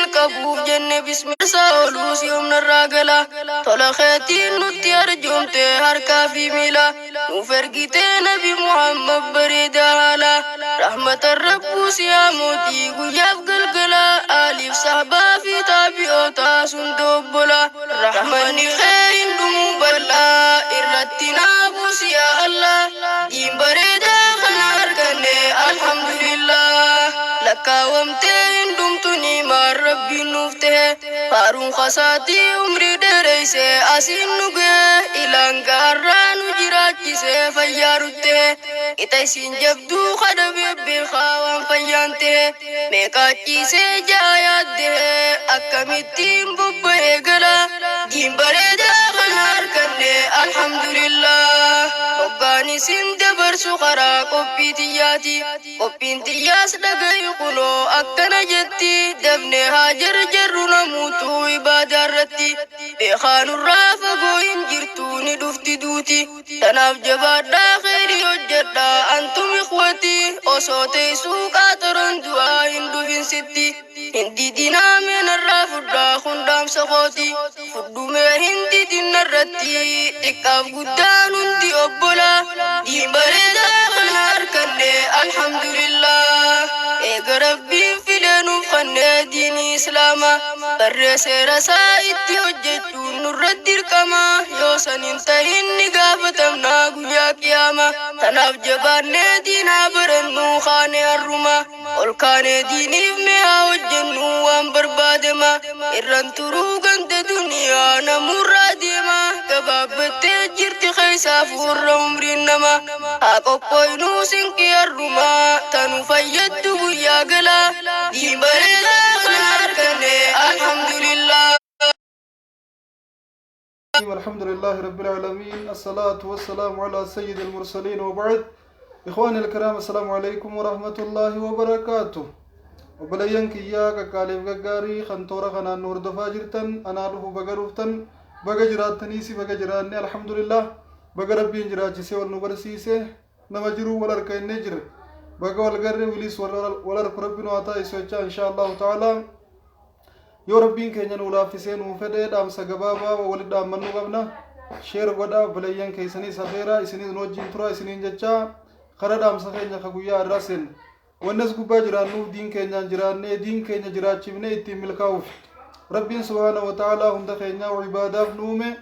Jalqabuuf jenne bismillah ooluu si humnarraa gala. Tola keetiin nutti arjoomte harkaa fi miila. Nuuf ergitee Nabi Muhammad bareedaa haala. Rahmatan Rabbuu si haa mootii guyyaaf galgala. Aaliif sahbaa fi taabi'ootaa sunda obbola. Rahmanni kee hin dhumuu bal'aa irratti naa buusi yaa Allah. Diin bareedaa kana arganne alhamdulillah. Lakkaawamtee hin dhumtu ni'imaan Rabbiin nuuf ta'e. Faaruun kasaatii umrii dheereyse asiin nu ga'e. Ilaan gaarraa nu jiraachise fayyaa rutte. Qixa isiin jabduu kadha beekaa waan fayyaan ta'e. Meeqaa ciisee ja'a yaadde akkamittiin bobba'ee gala. Diin bareedaa kana arganne alhamdulillah. Hoggaan isin dabarsu karaa qophii tiyyaati. Qophiin tiyyaas dhaga'i kunoo akkana jetti. Dafne haa jarjarru namuutu ibaadaa irratti. Beekaa nurraa fagoo hin jirtu ni dhufti duuti. Tanaaf jabaadhaa kheyrii hojjedhaa antum ikhwati. Osoo teessuu qaaxaroon du'aa hin dhufin sitti. Hin didinaa mee narraa fudhaa kun dhaamsa kooti. Fudhumee hin didin narratti. Xiqqaaf guddaan hundi obbola. Diin bareedaa kana arganne alhamdulillah. Eega Rabbiin filee nuuf kennee diinii Islaama. Barree seera isaa itti hojjechuun nurra dirqama. Yoo san hin ta'in ni gaafatamna guyyaa qiyaama. Tanaaf jabaannee diinaa barannu kaane harruma. Ol kaanee diiniif mee haa hojjennu waan barbaadama. Irran turuu ganda duniyaa namurraa deema. Gabaabbattee jirti keessaa fuurra umriin nama. Haa qophooynuu sinqii harruma. Tanu fayyaddu guyyaa gala. Diin bareedaa kana arganne alhamdulillah. الحمد لله رب العالمين، الصلاة والسلام على سيد المرسلين، وبعد. إخواني الكرام، السلام عليكم ورحمة الله وبركاته. Obboleeyyan kiyyaa qaqqaaliif gaggaarii kan toora kanaan nu hordofaa jirtan, anaa dhufu, baga dhuftan, baga jiraattaniisi, baga jiraanne. Alhamdulillah, baga Rabbiin jiraachisee wal nu barsiise. Nama jiruu wal harka innee jira, baga wal garre. Wilis wal harku Rabbi nu haa taasisu jechaa, insha Allahu ta'ala, yoo Rabbiin keenya nuu laaffisee nuu fedhee, dhaamsa gabaabaa walit dhaammannuu qabna. Share godhaa, obboleeyyan keessaniis hafeera, isinis nu wajjin tura isiniin jechaa, kara dhaamsa keenya ka guyyaa irraa seenna. Wanni as gubbaa jiraannuuf diin keenyaan jiraannee, diin keenya jiraachifnee ittiin milkaa'uuf. Rabbiin subhaana wa ta'aalaa hunda keenyaa ibaadaaf nu uume.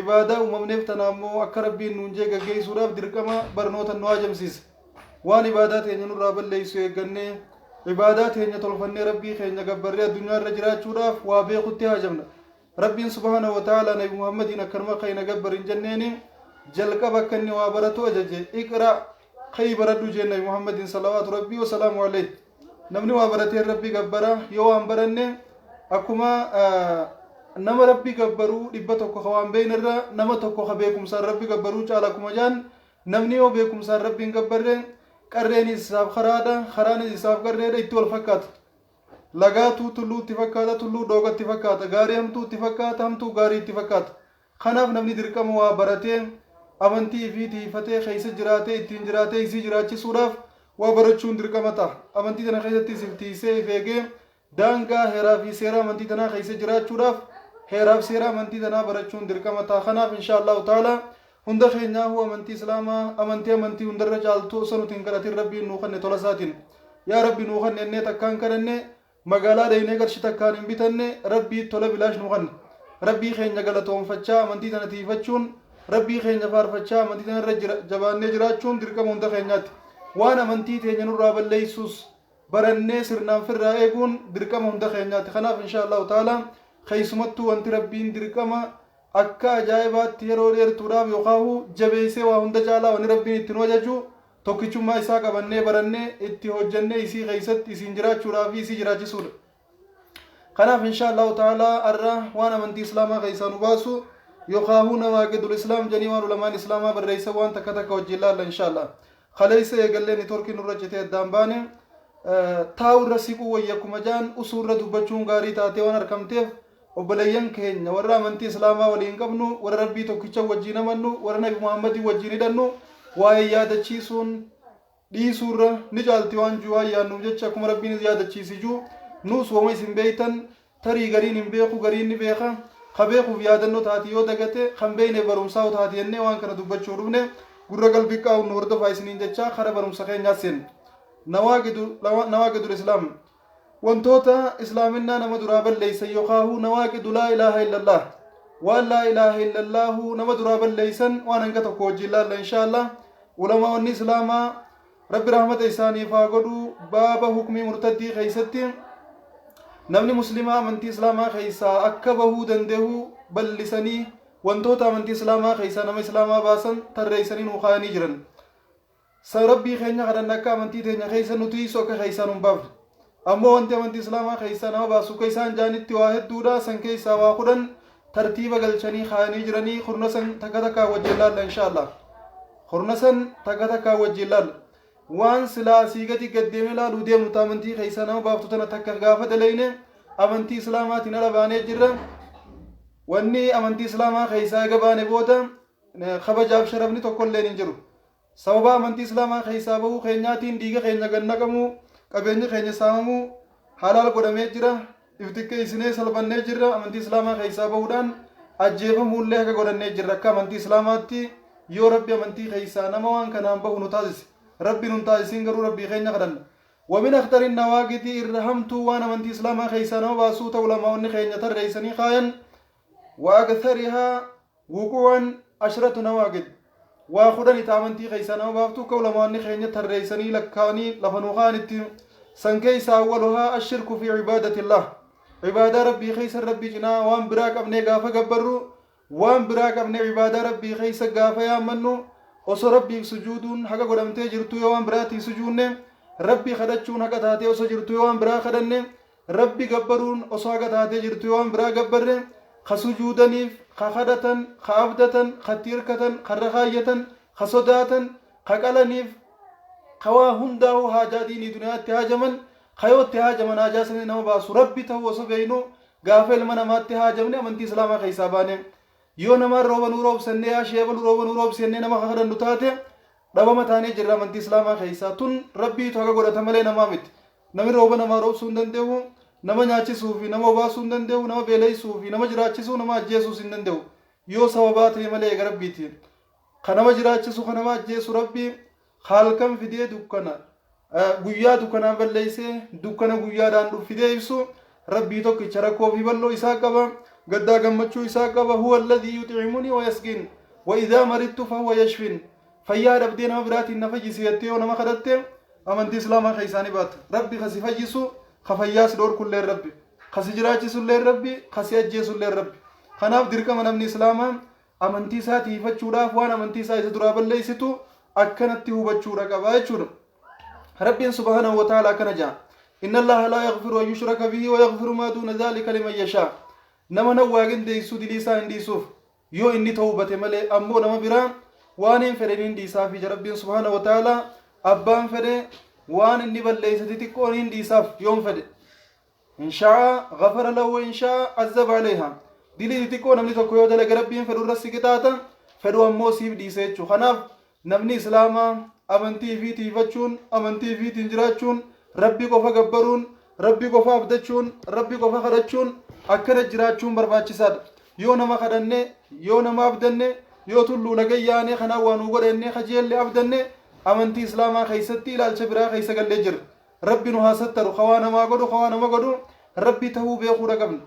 Ibaadaa uumamneef tana ammoo akka Rabbiin nuun jee gaggeessuudhaaf dirqama barnoota nu haajamsiisa. Waan ibaadaa teenya nurraa balleessu eeggannee, ibaadaa teenya tolfannee, Rabbii keenya gabbarree addunyaa irra jiraachuudhaaf waa beekutti haajamna. Rabbiin subhaana wa ta'aalaa Nabi Muhammadiin akkanuma kayna gabbar hin jenneeni, jalqaba akka inni waa baratu ajaje. "Iqra," kayi baradhu jeen Nabi Muhammadiin, salawaatu Rabbii wasalaamu alayhi. Namni waa baratee Rabbii gabbara. Yoo waan baranne, akkuma nama Rabbii gabbaruu 100 ka waan beeyne irra nama tokko ka beekumsaan Rabbi gabbaruu caala akkuma jaan, namni yoo beekumsaan Rabbiin gabbarre, qarreenis isaaf karaadha, karaanis isaaf qarreedha, itti wal fakkaata. Lagaatuu tulluu itti fakkaata, tulluu dhoogatti fakkaata, gaarii hamtuu itti fakkaata, hamtuu gaarii itti fakkaata. Kanaaf namni dirqama waa baratee, amantii ifii tiifatee, keessa jiraatee, ittiin jiraatee, isii jiraachisuudhaaf waa barachuun dirqama ta'a. Amantii tana keessatti isif tiisee, if eegee, daangaa heeraa fi seera amantii tanaa keessa jiraachuudhaaf heeraa fi seera amantii tanaa barachuun dirqama ta'a. Kanaaf insha Allahu ta'ala hunda keenyaahuu amantii Islaamaa, amantii hundarra caaltu, osoo nuti hin kadhatin Rabbiin nuu kanne tola isaatiin. Yaa Rabbi, nuu kanne innee takkaan kadhanne, magaalaa dhaynee qarshii takkaan hin bitanne, Rabbii tola bilaash nuu kanne. Rabbii keenya galatoonfachaa amantii tana tiifachuun, Rabbii keenya faarfachaa amantii tana irra jabaannee jiraachuun dirqama hunda keenyaati. Waan amantii teenya nurraa balleessuus barannee sirnaan firraa eeguun dirqama hunda keenyaati. Kanaaf insha Allahu ta'ala, keessumattuu wanti Rabbiin dirqama akka ajaa'ibaatti yeroo dheertuudhaaf yookaan jabeessee waa hunda caalaa wanni Rabbiin itti nu ajaju, tokkichummaa isaa qabannee, barannee, itti hojjannee, isii keessatti isiin jiraachuudhaa fi isii jiraachisuudha. Kanaaf insha Allahu ta'ala har'a waan amantii Islaamaa keessaa nu baasu yookaan nawaaqidul Islaam jedhanii waan ulamaan Islaamaa barreessan waan takka takka wajjin laalla insha Allah. Kaleessa eegallee networkiin nurra citee addaan baane. Taa'u irra siquu wayya akkuma jaan, usuu irra dubbachuun gaarii taatee waan argamteef, obboleeyyan keenya warra amantii Islaamaa waliin qabnu, warra Rabbii tokkicha wajjin amannu, warra Nabi Muhammadii wajjin hidhannu, waa'ee yaadachiisuun dhiisuurra ni caalti waan jiru waan yaannuuf jecha, akkuma Rabbiin yaadachiisi jiru Nuus woma isin beeytan tarii gariin hin beeku, gariin ni beeka. Ka beekuuf yaadannoo taati yoo dagate, kan beeyne barumsaa taati jennee waan kana dubbachuu dhufne. Gurra qalbii qaa'uun nu hordofaa isiniin jechaa kara barumsa keenyaa seenna. Nawaaqidul Islaam, wantoota islaaminaa nama duraa balleeysan, yookaahuu nawaaqidu laa ilaaha illallah, waan laa ilaaha illallaahu nama duraa balleeysan, waan hanga tokko wajjin laalla insha Allah. Ulamaa'onni islaamaa, Rabbi rahmata isaaniif haa godhu, baaba hukmii murtaddii keeysatti namni muslimaa amantii islaamaa keessaa akka bahuu danda'u bal'isanii wantoota amantii islaamaa keessaa nama islaamaa baasan tarreeysanii nuu kaayanii jiran. Sa Rabbii keenya kadhanna akka amantii teenya keessa nu tiisu, akka keessaa nun baafne. Ammoo wanti amantii islaamaa keessaa nama baasu akka isaan jaanitti waa hedduudha. San keessaa waa 10 tartiiba galchanii kaayanii jiranii. Kurna san takka takkaa wajjin laalla insha Allah. Kurna san takka takkaa wajjin laalla. Waan silaa asii gadi gaddeemee laaluu deemnu ta amantii keessaa nama baaftu tana takka gaafa dalayne amantii islaamaatiin ala baanee jirra. Wanni amantii islaamaa keessaa eega baane booda kabajaaf sharafni tokkolleen hin jiru. Sababa amantii islaamaa keessaa bahuu keenyaatiin dhiiga keenya gad naqamuu, qabeenyi keenya saamamuu halaal godhamee jira. If xiqqeessinee salphannee jirra. Amantii islaamaa keessaa bahuudhaan ajjeefamuullee haqa godhannee jirra akka amantii islaamaatti, yoo Rabbi amantii keessaa nama waan kanaan bahu nu taasise. Rabbi nun taasisin, garuu Rabbii keenya kadhanna. Wamin akhtarin nawaaqidi, irra hamtuu waan amantii islaamaa keessaa nama baasuu ta'u ulamaa'onni keenya tarreessanii kaayan, wa aktharihaa wuqu'an ashratu nawaaqid, waa 10 ta amantii keessaa nama baaftu akka ulamaa'onni keenya tarreessanii lakkaa'anii lafa nuu kaa'anitti. San keessaa awwaluhaa ashirku fi cibaadatillah, cibaadaa Rabbii keessa Rabbii cinaa waan biraa qabnee gaafa gabbarru, waan biraa qabnee cibaadaa Rabbii keessa gaafa yaammannu, osoo Rabbiif sujuuduun haqa godhamtee jirtu yoo waan biraatii sujuunne, Rabbii kadhachuun haqa taatee osoo jirtu yoo waan biraa kadhanne, Rabbi gabbaruun osoo haqa taatee jirtu yoo waan biraa gabbarre, ka sujuudaniif, ka kadhatan, ka abdatan, ka itti hirkatan, ka irra kaayyatan, ka sodaatan, ka qalaniif, ka waa hundaa'uu haajaa diinii duniyaatti haajaman, ka yoo itti haajaman haajaa sanii nama baasu Rabbi ta'uu osoo beeynu gaafa ilma namaatti haajamne amantii islaamaa keessaa baane. Yoo namaan rooba nuu roobsannee, yaa sheeba nu rooba nuu roobsennee nama kadhannu taate, dhabama taanee jirra amantii islaamaa keessaa. Tun Rabbiitu haqa godhata malee namaa miti. Namni rooba namaa roobsuu hin danda'u, nama nyaachisuu fi nama obaasuu hin danda'u, nama beeleessuu fi nama jiraachisuu, nama ajjeesuus hin danda'u yoo sababaa ta'e malee eega Rabbiiti. Ka nama jiraachisu, ka nama ajjeesu Rabbi. Halkan fidee dukkana guyyaa dukkanaan balleessee dukkana guyyaadhaan fidee ibsu Rabbii tokkicha. Rakkoo fi bal'oo isaa qaba, gaddaa gammachuu isaa qaba. Huwa alladhii yuxcimunii wa yasqin wa idhaa maridtu fahuwa yashfin. Fayyaa dhabdee nama biraatiin na fayyisi jettee yoo nama kadhatte amantii islaamaa keessaa ni baata. Rabbi ka si fayyisu, ka fayyaa si dhorkulleen Rabbi, ka si jiraachisulleen Rabbi, ka si ajjeesulleen Rabbi. Kanaaf dirqama namni islaamaa amantii isaa tiifachuudhaaf waan amantii isaa isa duraa balleessitu akkanatti hubachuudha qaba jechuudha. Rabbiin subhaanahu wa ta'ala akkana jedha: inna Allaha laa yaghfiru an yushraka bihi wa yaghfiru maa duuna dhaalika liman yashaa. Nama nan waa qindeessu dilii isaa hin dhiisuuf yoo inni tawbate malee, ammoo nama biraa waan hin fedhe hin dhiisaafi jedha Rabbiin subhaanahu wa ta'ala. Abbaan fedhe waan inni balleesse xixiqqoon hin dhiisaaf yoon fedhe. In sha'a ghafara lahu wa in sha'a azzaba alayha. Dilii xixiqqoo namni tokko yoo dalage Rabbiin fedhu irra si qixaaxa, fedhu ammoo siif dhiisa jechuudha. Kanaaf namni islaamaa amantii fi tiifachuun, amantii fiitiin jiraachuun, Rabbi qofa gabbaruun, Rabbi qofa abdachuun, Rabbi qofa kadhachuun, akkana jiraachuun barbaachisaadha. Yoo nama kadhanne, yoo nama abdanne, yoo tulluu lagayyaane kanaan waa nuu godhenne kajeelle abdanne, amantii islaamaa keessatti ilaalcha biraa keessa gallee jirra. Rabbi nu haa sattaru. Ka waa namaa godhu, ka waa nama godhu Rabbi tahuu beekuudha qabna.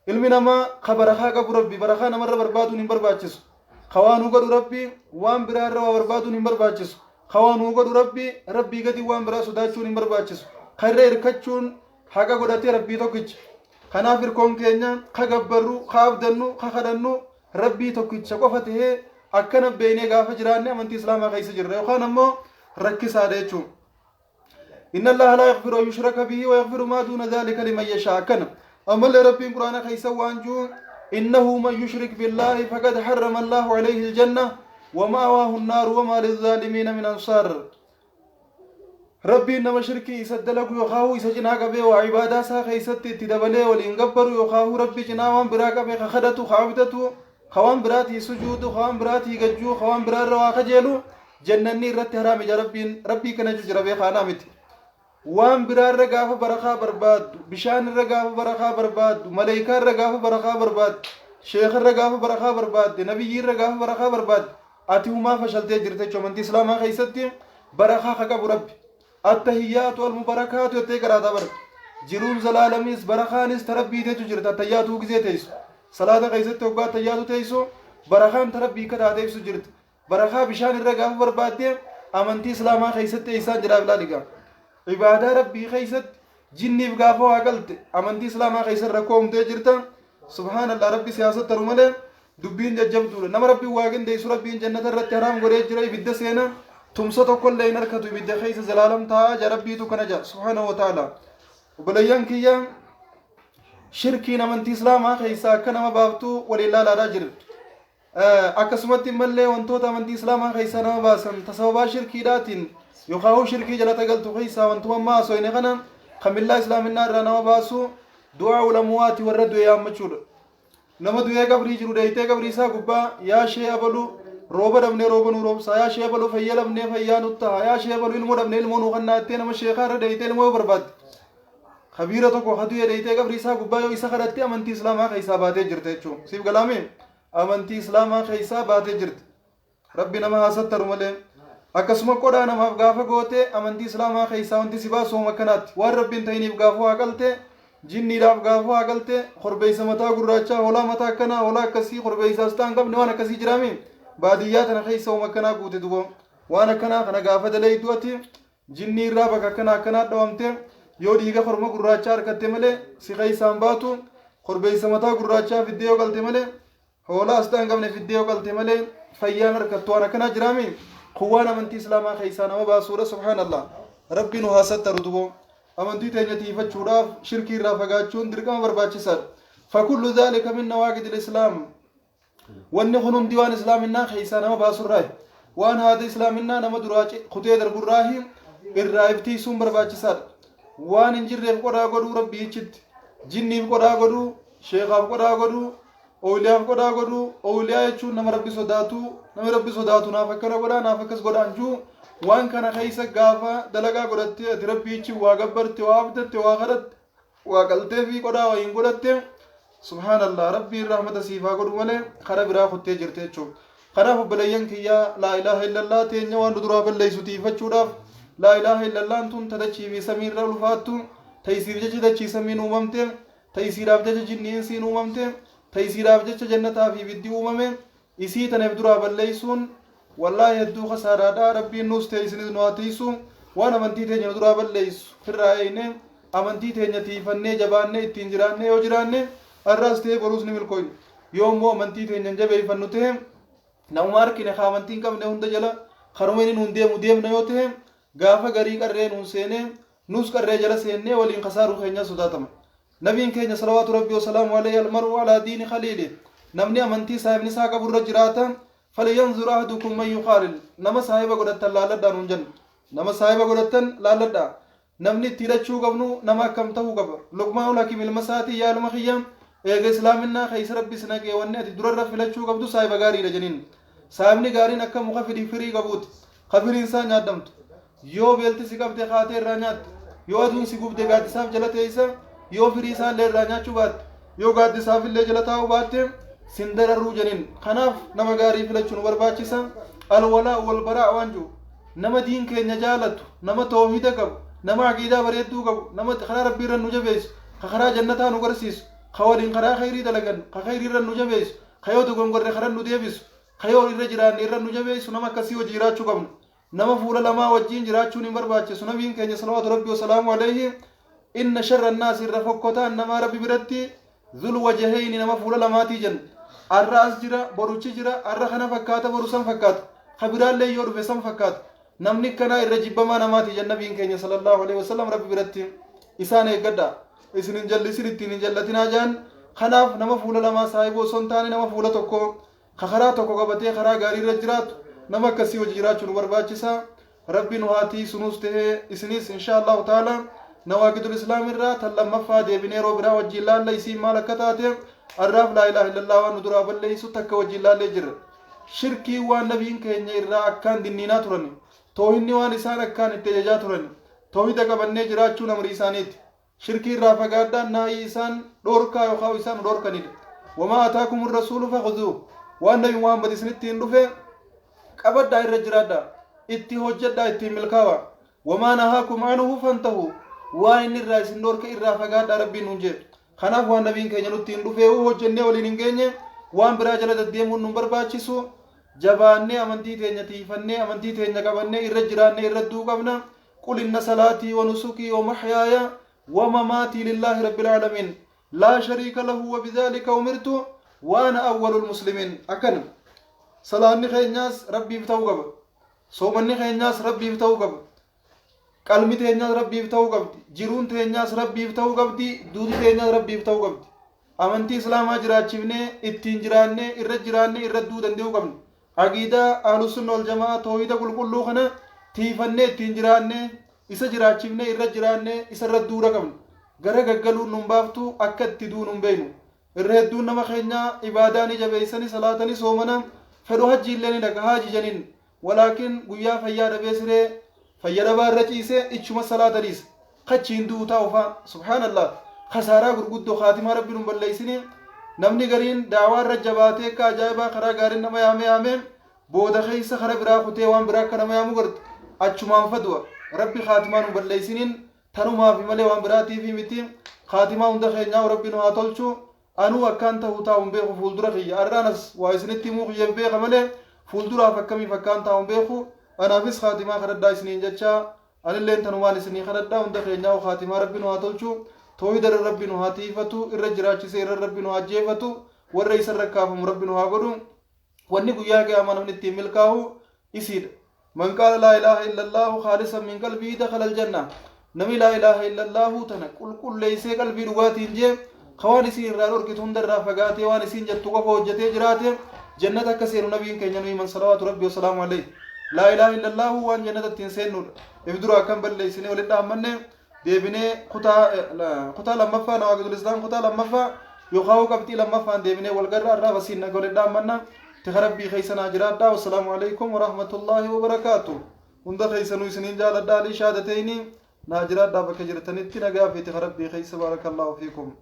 Ilmi namaa ka barakaa qabu Rabbi, barakaa namarra barbaaduun hin barbaachisu. Ka waa nu godhu Rabbi, waan biraa irra waa barbaaduun hin barbaachisu. Ka waa nu godhu Rabbi, Rabbii gadi waan biraa sodaachuun hin barbaachisu. Ka irra hirkachuun haqa godhatee Rabbii tokkicha. Kanaaf hirkoon keenya ka gabbarru, ka abdannu, ka kadhannu Rabbii tokkicha qofa tahee akkana beeynee gaafa jiraanne amantii islaamaa keessa jirra, yookaan ammoo rakkisaadha jechuudha. Inna Allaha laa yaghfiru an yushraka bihi wa yaghfiru maa duuna dhalika liman yashaa. Akkana ammallee Rabbiin Qur'aana keessa waan jiru: innahu man yushrik billahi faqad harrama Allahu alayhi aljanna wa ma'awaahu an-naaru wa maa lizaalimiina min ansaar. Rabbiin nama shirkii isa dalagu yookaan isa cinaa qabee waa ibaadaa isaa keessatti itti dabalee waliin gabbaru, yookaan Rabbi cinaa waan biraa qabee ka kadhatu, ka abdatu, ka waan biraatii sujuudu, ka waan biraatii gajjuu, ka waan biraa irra waa kajeelu, jannanni irratti haraami jaa Rabbiin. Rabbii kana jira beekaanaa miti. Waan biraarra gaafa barakaa barbaaddu, bishaanirra gaafa barakaa barbaaddu, maleeykaarra gaafa barakaa barbaaddu, sheekharra gaafa barakaa barbaadde, nabiyyiirra gaafa barakaa barbaadde, ati humaa fashaltee jirta jechuudha. Amantii Islaamaa keessatti barakaa ka qabu Rabbi. Attahiyyaatu almubarakaatu jettee qaraataa bara. Jiruun zalaalamiis barakaanis ta Rabbii teetu jirta attayyaatuu gizee teessu. Salaata keessatti hoggaa attayyaatu teessu barakaan ta Rabbii akka taate ibsu jirta. Barakaa bishaan irra gaafa barbaadde amantii Islaamaa keessatti eessaan jiraaf ilaali gaa. Ibaadaa Rabbii keessatti jinniif gaafa waa qalte amantii Islaamaa keessa rakkoo uumtee jirta. Subhaanallah, Rabbi siyaasa taru malee dubbiin jajjabduudha. Nama Rabbiin waa qindeessu Rabbiin jannata irratti haraam godhee jira, ibidda seena, tumsa tokkollee hin harkatu, ibidda keessa zalaalam taa'aa jaa. Rabbiitu kana jaa subhaanahu wa ta'ala. Obboleeyyan kiyya, shirkiin amantii Islaamaa keessaa akka nama baaftu waliin laalaadhaa jirra. Akkasumatti immallee wantoota amantii Islaamaa keessaa nama baasan ta sababaa shirkiidhaatiin yookaan shirkii jala tagaltu keessaa wantuma ammaa haasofne kana kan millaa Islaaminaa irraa nama baasu du'aa ulamuwaati, warra du'e yaammachuudha. Nama du'ee qabrii jiru dheeytee qabrii isaa gubbaa, "Yaa shee abaluu, rooba dhabnee rooba nuu roobsaa, yaa shee abaluu, fayyaa dhabnee fayyaa nu ta'a, yaa shee abaluu, ilmoo dhabnee ilmoo nuu kannaa" jettee nama sheekaa irra dheeytee ilmoo yoo barbaadde, kabiira tokko ka du'e dheeytee qabrii isaa gubbaa yoo isa kadhatte, amantii Islaamaa keessaa baatee jirta jechuudha. Siif galaame? Amantii Islaamaa keessaa baatee jirti. Rabbi nama haasattaru malee. Akkasuma qodhaa namaaf gaafa goote, amantii Islaamaa keessaa wanti si baasu homa akkanaatti. Waan Rabbiin ta'iniif gaafa waa qalte, jinniidhaaf gaafa waa qalte, korbeessa mataa gurraachaa, hoolaa mataa akkanaa, hoolaa akkasii, korbeessaas ta'an qabne, waan akkasii jiraami. Baadiyyaa tana keessa homa akkanaa guute dubo. Waan akkanaa kana gaafa dalaydu, ati jinnii irraa bakka akkanaa akkanaa dhawamte, yoo dhiiga korma gurraachaa harkatte malee si keessaan baatu. Korbeessa mataa gurraachaa fiddee yoo qalte malee, hoolaa asxaa hin qabne fiddee yoo qalte malee fayyaan harkattu. Waan akkanaa jiraami. Kun waan amantii Islaamaa keessaa nama baasuudha. Subhaanallah, Rabbi nu haa sattaru dubo. Amantii teenya tiifachuudhaaf shirkii irraa fagaachuun dirqama barbaachisaadha. فكل ذلك من نواقض الإسلام. Wanni kun hundi waan Islaaminaa keessaa nama baasurraahi, waan haada Islaaminaa nama duraa kutee darburraahi. Irraa iftiisuun barbaachisaadha. Waan hin jirreef qodhaa godhuu, Rabbiichitti jinniif qodhaa godhuu, sheekaaf qodhaa godhuu, ooliyaaf qodhaa godhuu. Ooliyaa jechuun nama Rabbi sodaatu. Nama Rabbi sodaatu naaf akkana godhaa, naaf akkas godhaan juu. Waan kana keessa gaafa dalagaa godhatte, ati Rabbiichi waa gabbarte, waa abdatte, waa kadhatte, waa qaltee fi qodhaa wayiin godhatte, subhaanallah, Rabbiin rahmata siif haa godhu malee kara biraa kuttee jirte jechuudha. Kanaaf obboleeyyan kiyyaa, laa ilaaha illallah teenya waan nu duraa balleessu tiifachuudhaaf, laa ilaaha illallaan tun tadachii fi samiirra ulfaattu, tayisiif jecha dachii samiin uumamte, tayisiidhaaf jecha jinni insiin uumamte, tayisiidhaaf jecha jannataa fi ibiddi uumame, isii tanaaf duraa balleessuun wallaahi hedduu kasaaraadha. Rabbiin nuus ta'e isinis nu haa tiisu. Waan amantii teenya nu duraa balleessu firraa eeyne, amantii teenya tiifannee, jabaannee ittiin jiraannee yoo jiraanne, har'aas ta'e boruus ni milkooyne. Yoo immoo amantii teenya hin jabeeffannu ta'e, namuma harkine ka amantii hin qabne hunda jala karuma inni nuun deemu deemna yoo ta'e, gaafa garii qarree nuun seenee, nus qarree jala seennee waliin kasaaruu keenya sodaatama. Nabiin keenya salawaatu Rabbii wasalaamu alayhi, المرء على دين خليله, namni amantii saahibni isaa qabu irra jiraata. فلينظر أحدكم من يخالل, nama saahiba godhattan laalladhaa nuun jenna. Nama saahiba godhattan laalladhaa. Namni itti hidhachuu qabnu nama akkam ta'uu qaba? Luqmaanul Hakiim ilma isaatii, "Yaa ilma kiyya, eega Islaaminaa keessa Rabbi si naqee, wanni ati durarra filachuu qabdu saahiba gaariidha" jeniin. Saahibni gaariin akka muka firii qabuuti, ka firiin isaa nyaadamtu. Yoo beelti si qabde kaatee irraa nyaatte, yoo aduun si gubde gaaddisaaf jala teessa. Yoo firii isaa illee irraa nyaachuu baatte, yoo gaaddisaaf illee jala taa'uu baatte, sin dararruu jeniin. Kanaaf nama gaarii filachuu nu barbaachisa. الولاء والبراء waan jiru, nama diin keenya jaalatu, nama toohida qabu, nama aqiidaa bareedduu qabu, nama karaa Rabbii irra nu jabeessu, ka karaa jannataa nu garsiisu, ka waliin karaa khayrii dalagan, ka khayrii irra nu jabeessu, ka yoo dogongorre karaa nu deebisu, ka yoo irra jiraanne irra nu jabeessu, nama akkasii wajji jiraachuu qabna. Nama fuula lamaa wajjiin jiraachuun hin barbaachisu. Nabiin keenya salawaatu Rabbii wasalaamu alayhi, إن شر الناس, irra fokkotaan namaa Rabbi biratti, ذو الوجهين, nama fuula lamaatii jenna. Arra as jira, boruchi jira, arra kana fakkaata, boru san fakkaata, ka biraallee yoo dhufe san fakkaata. Namni kanaa irra jibbamaa namaati jenna nabiin keenya sallallahu alaihi wasallam. Rabbi biratti isaan eeggadha, isin hin jallisin, ittiin hin jallatinaa jaan. Kanaaf nama fuula lamaa saahiboo osoo hin taane, nama fuula tokko, ka karaa tokko qabatee karaa gaarii irra jiraatu, nama akkasii hojii jiraachuu nu barbaachisa. Rabbi nu haa tiisunuus tahee isinis. Insha Allahu taala nawaaqidul Islaam irraa tan lammaffaa deebinee yeroo biraa wajjiin laalla, isiin maal akka taate. Arraaf laa ilaaha illallah waan nu duraa balleessu takka wajjiin laallee jirra. Shirkii waan nabiin keenya irraa akkaan dinniinaa turan, toohinni waan isaan akkaan itti ajajaa turan. Tawhida qabannee jiraachuun amrii isaaniiti. Shirkii irraa fagaadhaan naahii isaan dhoorkaa yookaan isaan dhoorkanidha. Wamaa ataakum rasuulu fakhudhuu, waan Nabi Muhammad isinitti hin dhufe qabadhaa, irra jiraadhaa, itti hojjedhaa, ittiin milkaawaa. Wamaa nahaakum anhu fantahu, waan inni irraa isin dhoorke irraa fagaadhaa Rabbiin nuun jedhe. Kanaaf waan nabiin keenya nutti hin dhufee hojjennee waliin hin geenye, waan biraa jala deddeemuun nun barbaachisu. Jabaannee amantii teenya tiifannee, amantii teenya qabannee irra jiraannee irra du'uu qabna. Qul inna salaatii wa nusukii wa mahyaaya wa mamaatii lillaahi rabbil aalamiin laa shariika lahu wa bidhaalika umirtu wa ana awwalul muslimiin. Akkana salaanni keenyaas Rabbiif ta'uu qaba, soomanni keenyaas Rabbiif ta'uu qaba, qalmi teenyaas Rabbiif ta'uu qabdi, jiruun teenyaas Rabbiif ta'uu qabdi, duuti teenyaas Rabbiif ta'uu qabdi. Amantii Islaamaa jiraachifnee, ittiin jiraannee, irra jiraannee, irra du'uu danda'uu qabna. Aqiidaa Ahlusunna wal Jamaa, toohida qulqulluu kana tiifannee, ittiin jiraannee, isa jiraachifnee, irra jiraannee, isa irra du'uudha qabna. Gara gaggaluun nun baaftu, akka itti du'u nun beeknu. Irra hedduun nama keenyaa ibaadaa ni jabeessani, salaatani, soomana fedhu, hajji illee ni dhaqa haaji janiin, walaakin guyyaa fayyaa dhabee siree fayya dhabaa irra ciise ichuma salaata dhiisa, kachiin du'u taa'u fa'a. Subhaanallah, kasaaraa gurguddoo, kaatimaa Rabbi nun balleessini. Namni gariin daawaa irra jabaatee akka ajaa'ibaa karaa gaariin nama yaamee yaamee booda keessa kara biraa kutee waan biraa akka nama yaamu garte, achumaan fadu'a. Rabbi kaatimaa nun balleessiniin, tanumaafi malee waan biraatiifi miti. Kaatimaa hunda keenyaa Rabbi nu haa tolchu. Anuu akkaan ta'u taa'u hin beeku. Fuuldura kiyya arraan as waa isinitti himuu kiyya beeka malee fuulduraaf akkamiif akkaan taa'u hin beeku. Anaafis kaatimaa kadhadhaa isiniin jecha, anilleen tanumaan isinii kadhadhaa. Hunda keenyaa kaatimaa Rabbi nu haa tolchu. Toohida irra Rabbi nu haa tiifatu, irra jiraachisee irra Rabbi nu haa jeefatu, warra isa irra kaafamu Rabbi nu haa godhu. Wanni guyyaa qiyaamaa namni ittiin milkaa'u isiidha. Man qaala laa ilaaha illallaahu khaalisan min qalbii dakhala aljanna. Namni laa ilaaha illallaahu tana qulqulleessee qalbii dhugaatiin jee, ka waan isiin irraa dhorkitu hunda irraa fagaatee, waan isiin jettu qofa hojjetee jiraate, jannata akka seenu nabiin keenya nu himan, salawaatu Rabbi wasalaamu alayhi. Laa ilaaha illallaahu waan jannata ittiin seennudha. If dura akkan balleessinee walitti dhaammanne, deebinee kutaa lammaffaa, nawaaqidul islaam kutaa lammaffaa yookaan qabxii lammaffaan deebinee wal garra. Irraa basiin naga walitti dhaammanna. Tika Rabbii keessa naa jiraadhaa. Wassalaamu alaikum warahmatullaahi wabarakaatu. Hunda keessanuu isiniin jaaladhaa. Alii shaadateyni naa jiraadhaa bakka jirtanitti nagaa fi tika Rabbii keessa. Baarakallaahu fiikum.